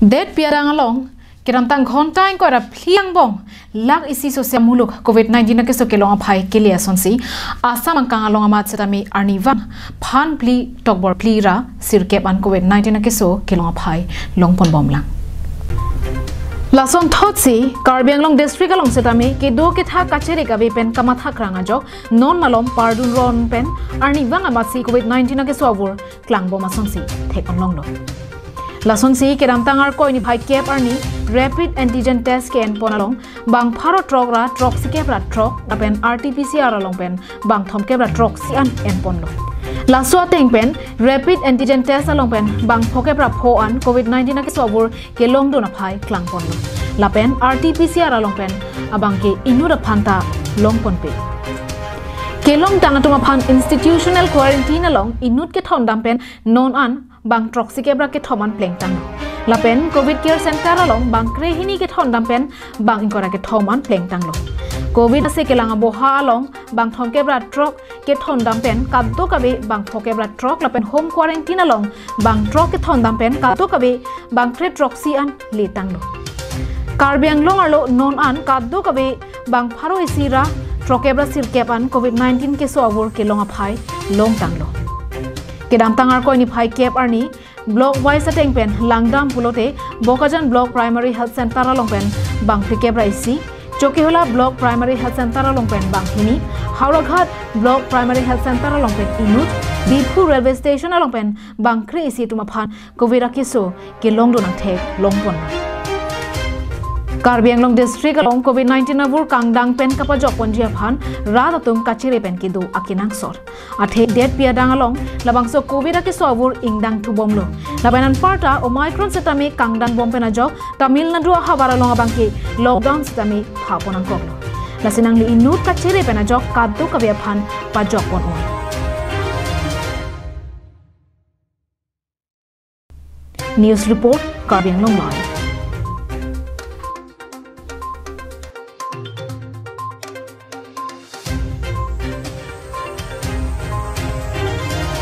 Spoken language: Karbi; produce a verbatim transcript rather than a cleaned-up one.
Detpi adang along kedamtang ghonta ingkoi ra phli angbong lakh isi sosial muluk covid nineteen akeso kelong aphai kele asonsi Assam angkang along amat setame arnivang phan phli tokbor phli ra sirkep an covid nineteen akeso kelong aphai longpon bomlang. Lason thotsi Karbi Anglong district along setame kedo ketha kachere kave pen kamathakrang ajok non malom pardun ron pen arnivang amatsi covid nineteen akeso avur klangbom asonsi thek-onlonglo. Lasonsi kedamtang Arkoi niphai kep arni rapid antigen test ke-enpon along bang pharo throk ra throksi kep ra throk lapen R T P C R along pen bang thomkep ra throksi an enponlo. Laso ateng pen rapid antigen test along pen bang phokep ra pho an covid nineteen akeso avur kelongdun aphai klangponlo. Lapen R T P C R along pen abangke inut aphanta longponpe. Kelongtang atum aphan institutional quarantine along inut kethondam pen non an bang throksi kep ra kethom an plengtanglo. Lapen covid care center along bang krehini kethondam pen bang ingkoi ra kethom an plengtanglo. Covid ase kelang aboha along bang thomkep ra throk kethondam pen kadokave bang phokep ra throk lapen home quarantine along bang throk kethondam pen kadokave bang kre throksi an letanglo. Karbi Anglong arlo non an kadokave bang pharo isi ra throkkep ra sirkep an covid nineteen keso avur kelong aphai longtanglo. Kedamtang Arkoi niphai kep arni block wise ateng pen langdam pulote Bokajan Block Primary Health Center along pen bang phlikep ra isi, Chokihola Block Primary Health Center along pen bang hini, Howraghat Block Primary Health Center along pen inut, Diphu Railway Station along pen bang kre isi atum aphan covid akeso kelongdun angthek longpon. Karbi Anglong district along covid nineteen avur kangdang pen kapajokponji aphan rat atum kachere pen kedo akenangsot. Athe detpi adang along labangso covid akeso avur ingdangthubomlo. Lapen anparta Omicron setame kangdangbom pen ajok Tamil Nadu ahavar along abangke lockdown setame phapon angkoklo. Lasi nangli inut kachere pen ajok kadokave aphan pajokpon-o. News report, Karbi Anglong Live.